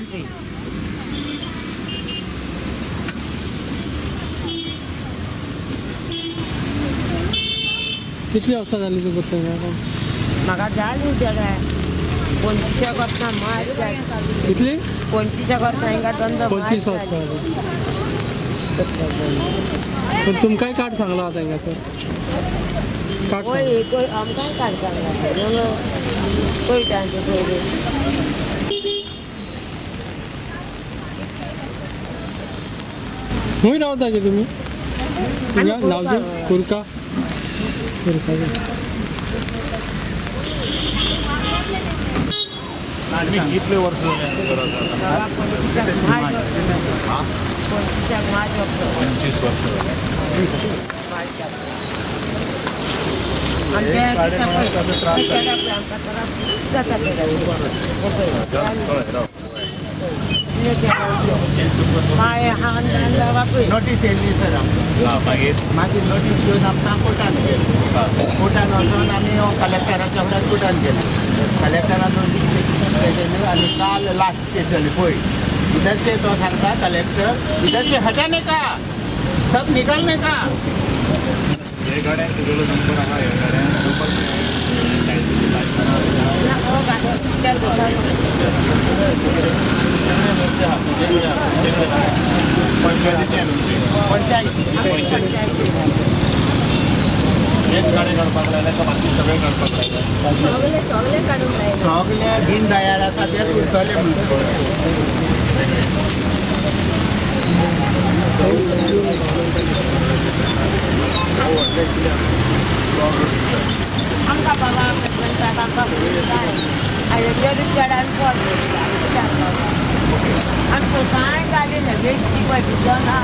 Entry. कितली वर्सां जाली तुका थंय? म्हाका जाली जाल्यार 25 वर्सां मार्च. कितली? 25 वर्सां हिंगा धंदो. 25 वर्सां. पण तुमकांय कार्ड सांगलां आतां हिंगासर? कार्ड हय, आमकांय कार्ड सांगलां. पळयता पयलीं. खंय रावता की तुमी? नावजी कुर्का. कितले वर्ष? 25 वर्ष. नोटीस येयल्ली सर आमकां. मागीर मागीर नोटीस घेवन आमकां कोर्टान गेले. कोर्टान वचून आमी कलेक्टराच्या फुड्यान कोर्टान गेले. कलेक्टरान नोटीस केली आनी काल लास्ट केस जाली पळय. इधर से तो सांगता कलेक्टर, इधर से हटाने का, सब निकालने का. हे गाड्यांक तुगेलो नंबर आहा? ह्या गाड्यांक नंबर पंचायतीचे पंचायती हेच गाडी काडपाक लायल्या का बाकी सगळे काडपाक लायल्या? सगळे काडूंक लायले. सगळे दीनदयाळ आसा ते उरतले म्हणून. आमकां बाबा आमकां आमकां आमकां कांय गाडी ना, बेश्टी पळय ना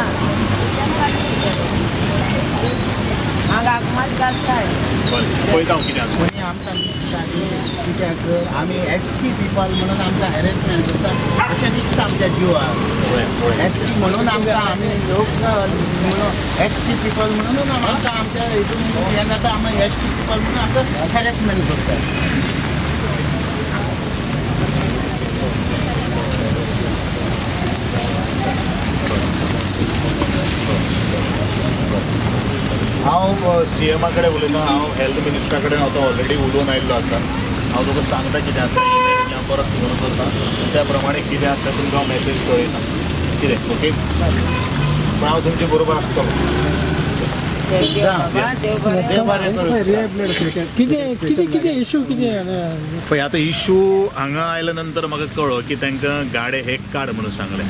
हांगा मात घालताय. पळयता हांव कितें आसा. कोणी आमकां दिसता कित्याक आमी एस टी पिपल म्हणून आमकां हॅरेसमेंट करता अशें दिसता आमच्या जिवाक. एस टी म्हणून आमकां आमी लोक म्हणून एस टी पिपल म्हणून आमकां आमच्या हितून हें जाता. आमी एस टी पिपल म्हणून आमकां हॅरेसमेंट करता. हांव सी एमा कडेन उलयतां. हांव हेल्थ मिनिस्टरा कडेन आतां ऑलरेडी उलोवन आयिल्लो आसा. हांव तुका सांगता कितें आसा. हांव परत फोन करता, त्या प्रमाणे कितें आसा तुमकां हांव मॅसेज कळयता कितें. ओके, पूण हांव तुमचे बरोबर आसतलो. कितें कितें कितें इशू कितें? पळय आतां इशू हांगा आयल्या नंतर म्हाका कळ्ळो की तांकां गाडे हे काड म्हणून सांगलें.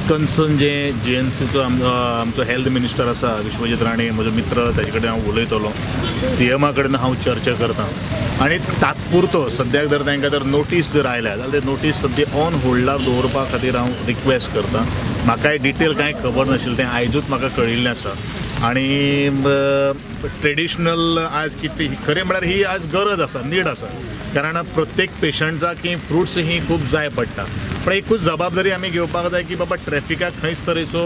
कन्सर्न जे जी एम सीचो आमचो हेल्थ मिनिस्टर आसा विश्वजीत राणे, म्हजो मित्र, ताजे कडेन हांव उलयतलो. सी एमा कडेन हांव चर्चा करता आनी तात्पुरतो सद्याक जर तांकां जर नोटीस जर आयल्या जाल्यार ते नोटीस सद्या ऑन होल्डार दवरपा खातीर हांव रिक्वेस्ट करता. म्हाकाय डिटेल कांय खबर नाशिल्लें, तें आयजूच म्हाका कळिल्लें आसा. आनी ट्रेडिशनल आज कितली खरें म्हळ्यार ही आज गरज आसा, नीड आसा, कारण प्रत्येक पेशंटाक ही फ्रुट्स ही खूब जाय पडटा. पण एकूच जबाबदारी आमी घेवपाक जाय की बाबा ट्रॅफिकाक खंयच तरेचो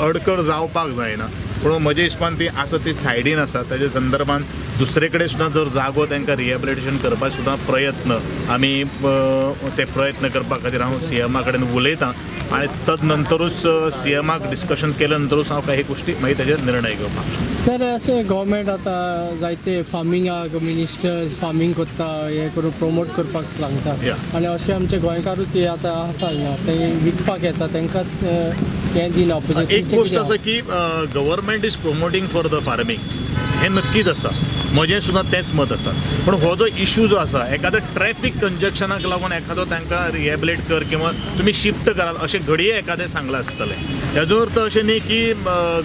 अडकळ जावपाक जायना. पूण म्हज्या हिसपान ती आसा ती सायडीन आसा. ताजे संदर्भान दुसरे कडेन सुद्दां जर जागो तांकां रिहेबिलिटेशन करपाक सुद्दां प्रयत्न आमी ते प्रयत्न करपा खातीर हांव सी एमा कडेन उलयतां आनी तद नंतरूच सी एमाक डिस्कशन केल्या नंतरूच हांव काही गोश्टी मागीर ताजेर निर्णय घेवपाक शकता. सर, अशें गव्हर्मेंट आतां जायते फार्मिंगाक मिनिस्टर्स फार्मींग करता हें करून प्रमोट करपाक सांगता आनी अशें आमचे गोंयकारूच हे आतां आसा हांगा ते विकपाक येता तांकां हें दिना. एक गोश्ट आसा की government is promoting for the farming हें नक्कीच आसा, म्हजें सुद्दां तेंच मत आसा. पूण हो जो इशू जो आसा एखादो ट्रॅफीक कंजक्शनाक लागून एखादो तांकां रिहेबिलिट कर किंवा तुमी शिफ्ट करात अशें घडये एखादें सांगलां आसतलें. हेजो अर्थ अशें न्ही की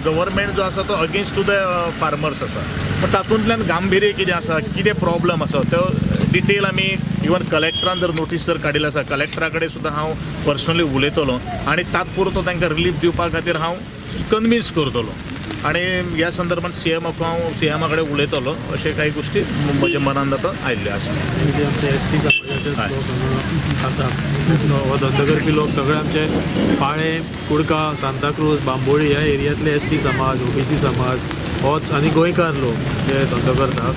गव्हर्मेंट जो आसा तो अगेन्स्ट टू the farmers आसा. पूण तातूंतल्यान गांभिर्य कितें आसा, कितें प्रॉब्लम आसा तो डिटेल आमी इवन कलेक्टरान जर नोटीस जर काडिल्ली आसा कलेक्टरा कडेन सुद्दां हांव पर्सनली उलयतलो आनी तात्पुरतो तांकां रिलीफ दिवपा खातीर हांव कन्विन्स करतलो आनी ह्या संदर्भात सी एमाक हांव सी एमा कडेन उलयतलो. अशे कांय गोश्टी म्हज्या मनान आतां आयिल्ल्यो आसा. आमचे एस टी समाजाचे लोक आसा, हो धंदो करपी लोक सगळे आमचे पाळें, कुडका, सांताक्रूज, बांबोळी ह्या एरियांतले एस टी समाज, ओबीसी समाज होच आनी गोंयकार लोक जे धंदो करतात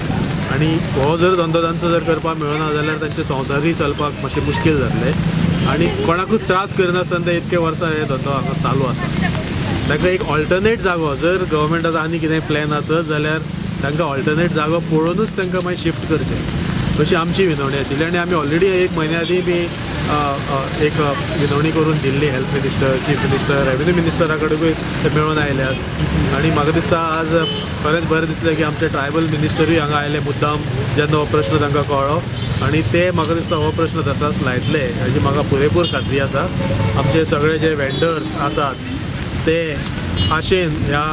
आनी हो जर धंदो तांचो जर करपाक मेळना जाल्यार तांचे संवसारूय चलपाक मातशें मुश्कील जातलें. आनी कोणाकूच त्रास करनासतना ते इतके वर्सां हे धंदो हांगा चालू आसा. तांकां एक ऑल्टरनेट जागो जर गव्हर्मेंटाचो आनी कितें प्लॅन आसत जाल्यार तांकां ऑल्टरनेट जागो पळोवनूच तांकां मागीर शिफ्ट करचें अशी आमची विनवणी आशिल्ली. आनी आमी ऑलरेडी एक म्हयन्या आदीं बी एक विनवणी करून दिल्ली health minister, chief minister, revenue मिनिस्टरा कडेनूय ते मेळून आयल्यात. आनी म्हाका दिसता आज खरेंच बरें दिसलें की आमचे ट्रायबल मिनिस्टरूय हांगा आयले मुद्दाम जेन्ना हो प्रश्न तांकां कळ्ळो आनी ते म्हाका दिसता हो प्रश्न तसाच लायतले हाजी म्हाका पुरेपूर खात्री आसा. आमचे सगळे जे वेंडर्स आसात ते आशेन ह्या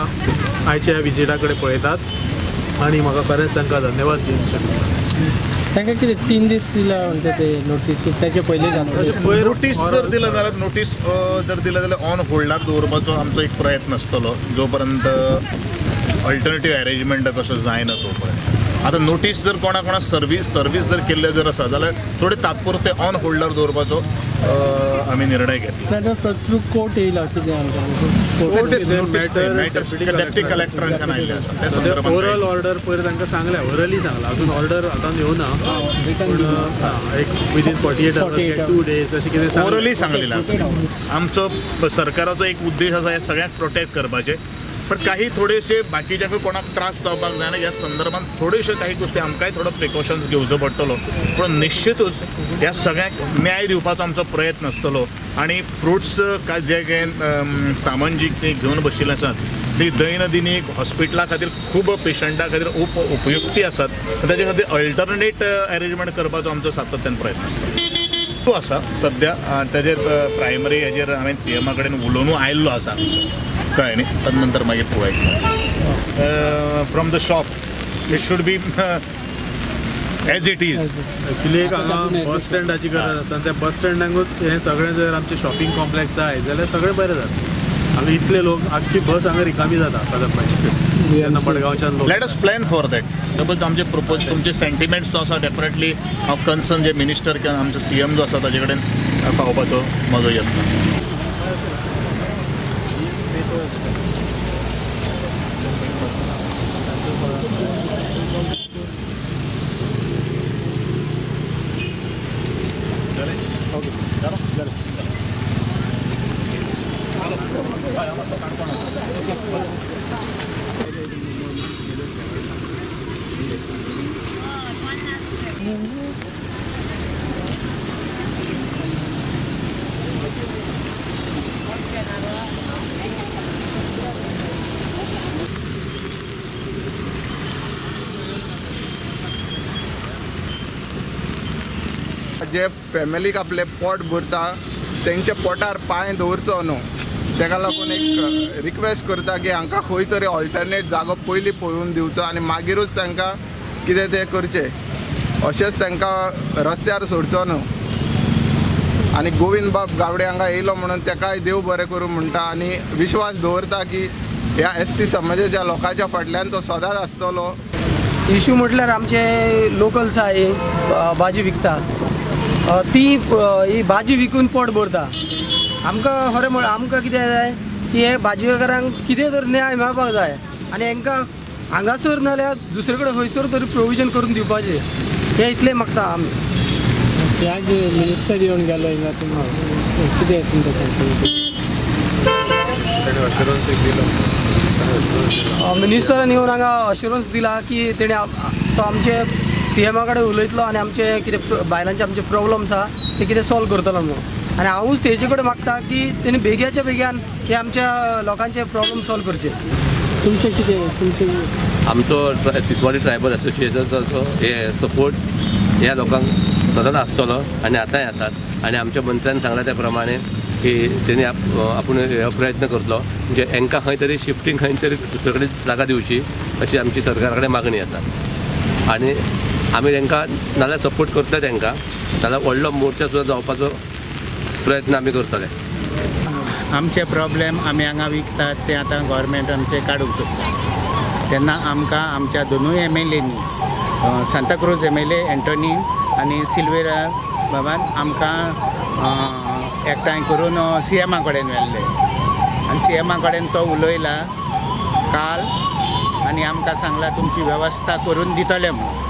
आयच्या विजिटा कडेन पळयतात आनी म्हाका खरेंच तांकां धन्यवाद दिवचें दिसता. तांकां कितें 3 दीस दिला म्हणटा ते नोटीस, ताचे पयलीं जातलें. नोटीस जर दिलं जाल्यार नोटीस जर दिलं जाल्यार ऑन होल्डार दवरपाचो आमचो एक प्रयत्न आसतलो जो पर्यंत अल्टरनेटीव अरेंजमेंट कसो जायना तो पर्यंत. आतां नोटीस जर कोणा कोणा सर्वीस जर केल्ले जर आसा जाल्यार थोडे तात्पुरते ऑन होल्डार दवरपाचो आमी निर्णय घेतला. नाल्यार थ्रू कोर्ट येयला कितें आमकां डेप्टी कलेक्टरांच्यान आयिल्लें आसा त्या संदर्भात ओरल ऑर्डर पयर तांकां सांगल्या, ओरली सांगला, अजून ऑर्डर आतां येवना पूण एक विदीन 48 आवर्स 2 डेज अशें कितें ओरली सांगलेलें आसा. आमचो सरकाराचो एक उद्देश आसा ह्या सगळ्यांक प्रोटेक्ट करपाचें, पण काही थोडेशे बाकीच्यांकूय कोणाक त्रास जावपाक जायना ह्या संदर्भात थोड्योश्यो काही गोश्टी आमकांय थोडो प्रिकॉशन्स घेवचो पडटलो. पूण निश्चितूच ह्या सगळ्यांक न्याय दिवपाचो आमचो प्रयत्न आसतलो. आनी फ्रुट्स जे कितें सामान जी ते घेवन बशिल्ले आसात ती दैनंदिनीक हॉस्पिटला खातीर खूब पेशंटा खातीर उपयुक्ती आसात, ताचे खातीर अल्टरनेट अरेंजमेंट करपाचो आमचो सातत्यान प्रयत्न आसता. तो आसा सद्या ताजेर प्रायमरी हेजेर हांवें सीएमा कडेन उलोवनू आयिल्लो आसा, कळ्ळें न्ही. तदनंतर मागीर पळोवया. From the shop it should be as it is. Actually एक हांगा बस स्टँडाची गरज आसा आनी त्या बस स्टँडाकूच हें सगळें जर आमचें शॉपिंग कॉम्प्लेक्स आहाय जाल्यार सगळें बरें जाता. हांगा इतले लोक आख्खी बस हांगा रिकामी जाता कदंबाची तेन्ना मडगांवच्यान लोक. Let us plan for that. Suppose आमचे प्रपोज तुमचे सेंटिमेंट्स जो आसा डेफिनेटली हांव कन्सर्न जे मिनिस्टर किंवा आमचो सीएम जो आसा ताजे कडेन पावपाचो म्हजो यत्न. जे फॅमिलीक आपले पोट भरता तेंच्या पोटार पांय दवरचो न्हू, तेका लागून एक रिक्वेस्ट करता की हांकां खंय तरी ऑल्टरनेट जागो पयलीं पळोवन दिवचो आनी मागीरूच तांकां कितें तें करचें, अशेंच तांकां रस्त्यार सोडचो न्हू. आनी गोविंद बाब गावडे हांगा येयलो म्हणून तेकाय देव बरें करूं म्हणटा आनी विश्वास दवरता की ह्या एस टी समाजाच्या लोकांच्या फाटल्यान तो सदांच आसतलो. इशू म्हटल्यार आमचे लोकल्स आहा भाजी विकता ती ही भाजी विकून पोट भरता. आमकां खरें म्हळ्यार आमकां कितें जाय की हे भाजयेकारांक कितें तरी न्याय मेळपाक जाय आनी हांकां हांगासर नाल्यार दुसरे कडेन खंयसर तरी प्रोविजन करून दिवपाचें, हें इतलें मागता आमी. आज मिनिस्टर येवन गेलो हिंगा, तुमी कितें तुमकां सांगता? अश्युरन्स एक दिलो, मिनिस्टरान येवन हांगा अश्युरन्स दिला की तेणें तो आमचे सीएमा कडेन उलयतलो आनी आमचे कितें बायलांचे आमचे प्रॉब्लम्स आहा ते कितें सॉल्व करतलो म्हणून. आनी हांवूच तेजे कडेन मागता की तेणी बेग्याच्या बेग्यान हे आमच्या लोकांचे प्रॉब्लम सॉल्व करचे. तुमचें कितें तुमचें? आमचो तिसवाडी ट्रायबल असोसिएशनाचो हे सपोर्ट ह्या लोकांक सदांच आसतलो आनी आतांय आसात. आनी आमच्या मंत्र्यान सांगला त्या प्रमाणे की तेणी आपूण हो प्रयत्न करतलो, म्हणजे हांकां खंय तरी शिफ्टींग खंय तरी दुसरे कडेन जागा दिवची अशी आमची सरकारा कडेन मागणी आसा. आनी आमी तांकां नाल्यार सपोर्ट करतले तांकां, नाल्यार व्हडलो मोर्चा सुद्दां जावपाचो प्रयत्न आमी करतले. आमचे प्रॉब्लेम आमी हांगा विकतात ते आतां गव्हर्मेंट आमचे काडूंक सोदता. तेन्ना आमकां आमच्या दोनूय M L A, Santa Cruz M L A Antony आनी सिल्वेरा बाबान आमकां एकठांय करून सी एमा कडेन व्हेल्ले आनी सी एमा कडेन तो उलयला काल आनी आमकां सांगला तुमची वेवस्था करून दितले म्हणून.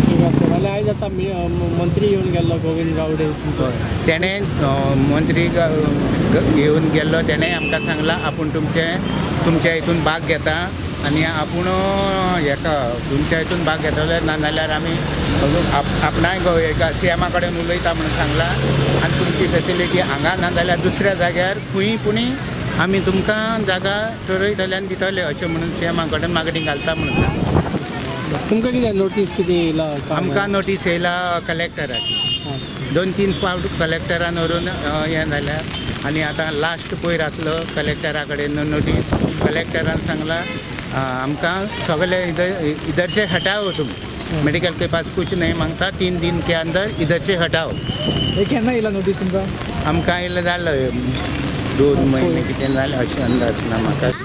ठीक आसा. आनी आयज आतां मंत्री येवन गेल्लो गोविंद गावडे. तेणें मंत्री येवन गेल्लो, तेणें आमकां सांगलां आपूण तुमच्या हितून भाग घेता आनी आपूण हेका तुमच्या हितून भाग घेतले, ना जाल्यार आमी आपणाय एका सीएमा कडेन उलयता म्हणून सांगलां. आनी तुमची फेसिलिटी हांगा ना जाल्यार दुसऱ्या जाग्यार खंय पुणी आमी तुमकां जागा ठरयतले आनी दितले अशें म्हणून सीएमा कडेन मागणी घालता म्हणून सांगलां. तुमकां कितें नोटीस कितें येयला? आमकां नोटीस येयला कलेक्टराची, 2-3 फावट कलेक्टरान व्हरून हें जाल्या आनी आतां लास्ट पयर आसलो कलेक्टरा कडेन नोटीस. कलेक्टरान सांगलां आमकां सगळे इधर से हटाओ, तुम मेडिकल के पास कुछ नहीं मांगता, 3 दिन के अंदर इधर से हटाओ. केन्ना येयला नोटीस तुमकां? आमकां येयला जालो 2 म्हयने कितें जालें अशें अंदाज ना म्हाका.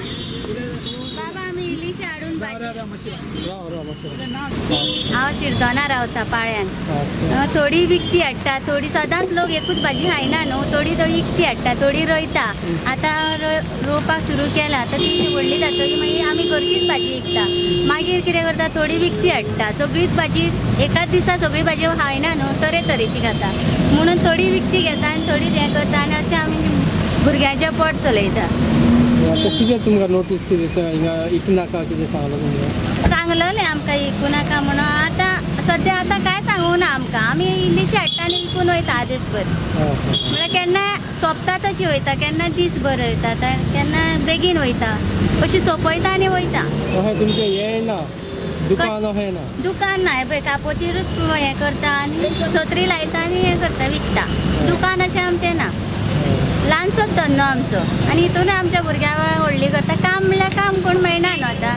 हांव शिरदोना रावता पाळ्यान. थोडी विकती हाडटा, थोडी सदांच लोक एकूच भाजी खायना न्हू, थोडी तो विकती हाडटा, थोडी रोयता. आतां रोवपाक सुरू केला आतां ती व्हडली जातकी मागीर आमी घरचीच भाजी विकता. मागीर कितें करता, थोडी विकती हाडटा. सगळीच भाजी एकाच दिसा सगळी भाजी खायना न्हू, तरेतरेची खाता म्हणून थोडी विकती घेता आनी थोडी हें करता आनी अशें आमी भुरग्यांचें पोट चलयता. आतां कितें तुमकां नोटीस कितें हिंगा इकनाका कितें सांगलां तुमकां? सांगलेलें आमकां इकूं नाका म्हणून. आतां सद्या आतां कांय सांगूं ना आमकां, आमी इल्लीशी हाडटा आनी विकून वयता आदेसभर. म्हळ्यार केन्ना सोंपता तशी वयता, केन्ना दीसभर वयता, केन्ना बेगीन वयता, अशी सोंपयता आनी वयता. अशें तुमचें हें ना दुकान? अशें ना दुकान ना, हें पळय कापोतीरूच हें करता आनी सत्री लायता आनी हें करता विकता. दुकान अशें आमचें ना, ल्हानसोच धंदो आमचो आनी हितून आमच्या भुरग्यां व्हडली करता. काम म्हणल्यार काम कोण मेळना न्हू आतां.